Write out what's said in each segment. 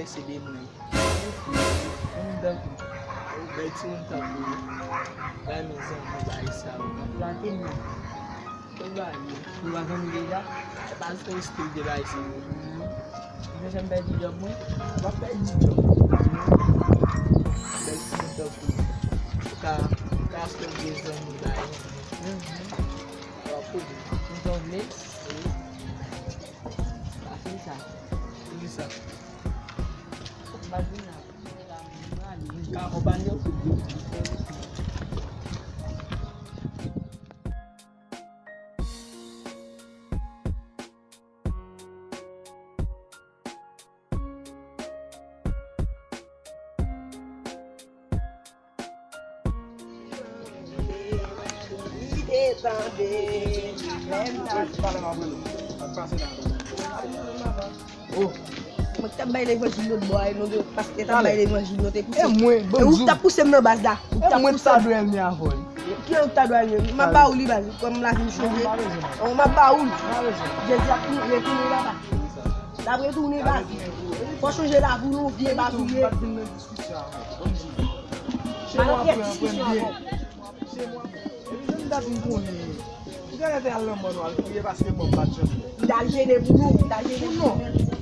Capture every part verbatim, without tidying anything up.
Se de mwen. Moun tankou. Ou bèl timoun tankou ou. Bay men zanmi bay sa yo. Plante m nan. Ou ba yo. Ou pa zanmi deja? Se pa sou estil de bay sa yo. Mwen janm pèdi djòb mwen. W ap pèdi djòb. Bèl timoun tankou ou. Ou ka, ou ka achte de zanmi bay. W ap kote. Ou zanmi? Wi. Pa fin sa. Poukisa? M pa vin la. Ka akonpanye w? Mwen t ap bay levanjil lòt bò a, e nou de pastè t ap bay levanjil, nou te pouse. E mwen, e ou t ap pouse m nan baz la. Ou t ap pouse m. Ki ou t ap dwe al men avè l? Ki ou t ap dwe al men? M ap ba ou li baz, kòm lavi m chanje. Oh, m ap ba ou li. Jezi ap retounen laba. L ap retounen baz. Fò chanje lavi w non, vye baz ou ye. Diskisyon avè w. Bon, di. Se mwen aprann, aprann byen. Se mwen aprann. Epi, jan m ta fin konnen. M ta rete al nan mòn, al priye paske mwen m pa t janm. M ta jene pou nou, m ta jene pou nou.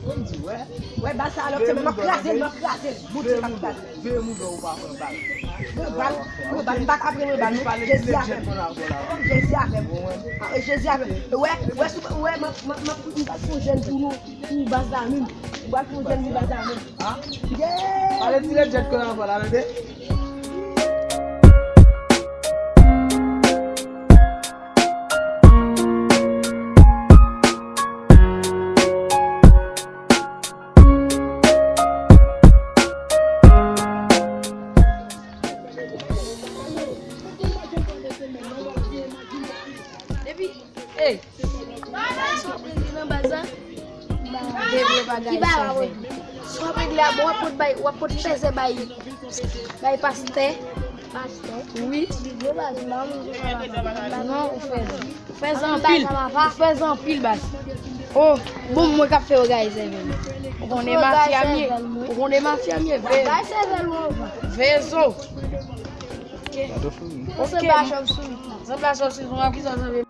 Bon, di, wè. Wè, baz sa, lòt semèn, m ap kraze l, m ap kraze l. Bondye k ap kraze l. Veye mouda ou pa pran bal. Pran bal, pran bal, m pa ka pran bal, non. Jezi avè m. Jezi avè m. Ah, Jezi avè m. Wè, wè, sou, wè, m ap, m ap, m ap, m ap fè yon jèn pou nou. Pou baz la menm. Ou pral fè yon jèn pou baz la menm. Ah? Yeah! Pale ti lejè k konn avè la, tande? Depi, ey, sa w ap regle nan baz la? Ki bagay sa w fè? Sa w ap regle a, bon, w ap pot bay, w ap pot pèze bay, bay pastè. Pastè? Wi. Non, ou fè, ou fè anpil. Ou fè anpil, baz. Oh, bon, mwen k ap fè òganize sèvèl. Ou konnen mafya m ye. Ou konnen mafya m ye. Vezo. Ok. Ok. Zanmi la, sòsi, zanmi la, ki sa, zanmi?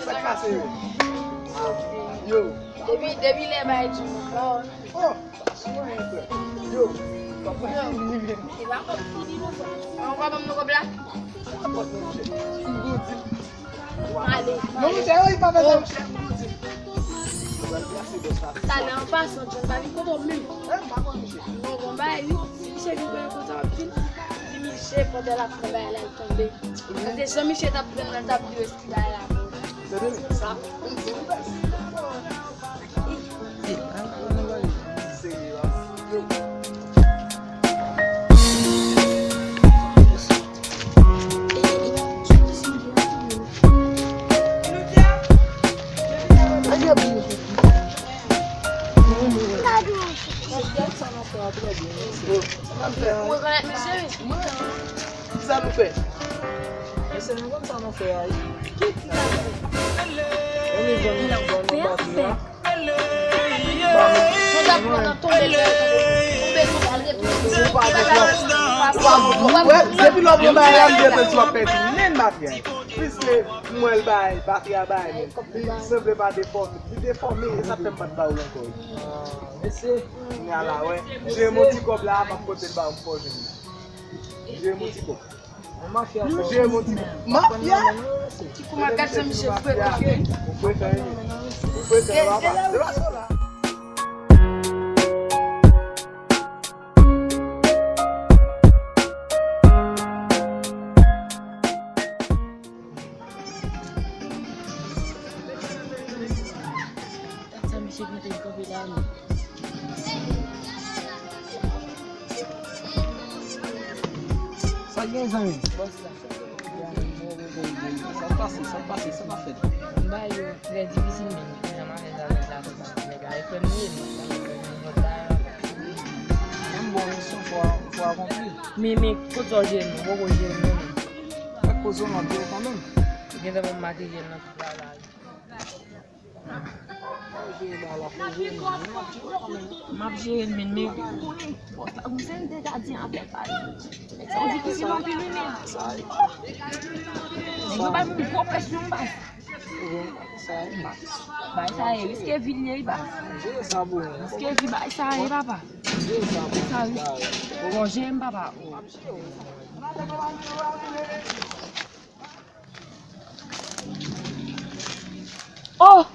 Sa k pase yo? Yo. Depi, depi lè bay di mwen. Oh, sa sou mwen, frè. Yo. Yo. E pa kòb fini non, frè. An, ou pa ban m nan kòb la? Sa kòb nan chè. Ou gwo di. Ale. Non, monchè, yo, li pa fè sa, monchè. Ou gwo di. Talè an pasan, John, pa vin kote w menm. Eh, m pa konn misye. Non, bon, bay, wi. Si misye vin kote konsa, w ap vin. Di misye, pandan l ap pran bagay la, l tonbe. Paske jan misye t ap pran nan, l t ap di yo eski bagay la bon. Tande, men sa, se yon bagay serye, yo. Ou rekonèt misye, wi? Kisa nou fè? Mesye, nou konn sa nou fè a, wi. Ki, kisa nou fè? Ann jwenn nou, jwenn nou bati la. Jan w ap pran nan tonbe, tonbe, tonbe, tonbe, tonbe, tonbe. Ou pa gen lòt. Ou pa gen lòt. Wè, depi lè w pran bagay la, m gentan di w ap pèdi menm batri a. Piske m wè l bay, batri a bay menm. Li sanble pa defòme. Li defòme, e sa fè m pa t ba w l ankò. Mesye. Kounye a la, wè. Jere m yon ti kòb la, m ap pote l ba w, m fè w jwenn li. Jere m yon ti kòb. Mafya. Jere m yon ti kòb. Mafya? Ti kou m ap gad se misye fre, fre. Ou fre fè yon. Ou fre fè yon, papa. Se pa sa la. Gad sa misye gentan kanpe la, non. Mezanmi. Sa pase, sa pase, sa pa fèt. M ba yo trè difisil, men m pi janm alèz avèk la, se pa nèg la, e frè m li ye, non, sa yo fè nou vòt la. Menm bon misyon fò, fò akonpli. Men, men, kote w jere m, ou poko jere m, non, men. Ak koze w nan byen kanmenm. Gen tan pou m makiye l nan tout la, la. M ap jere l, men, men. Konnen, bòs la, gon seri de gadyen avèk al. Nèg sa yo difisil anpil, wi, men. Nèg yo bay moun gwo presyon, baz. Bay sa e riske vi l ye, baz. Riske vi bay sa e, papa. Sa riske. Bon, jere m, papa. Oh!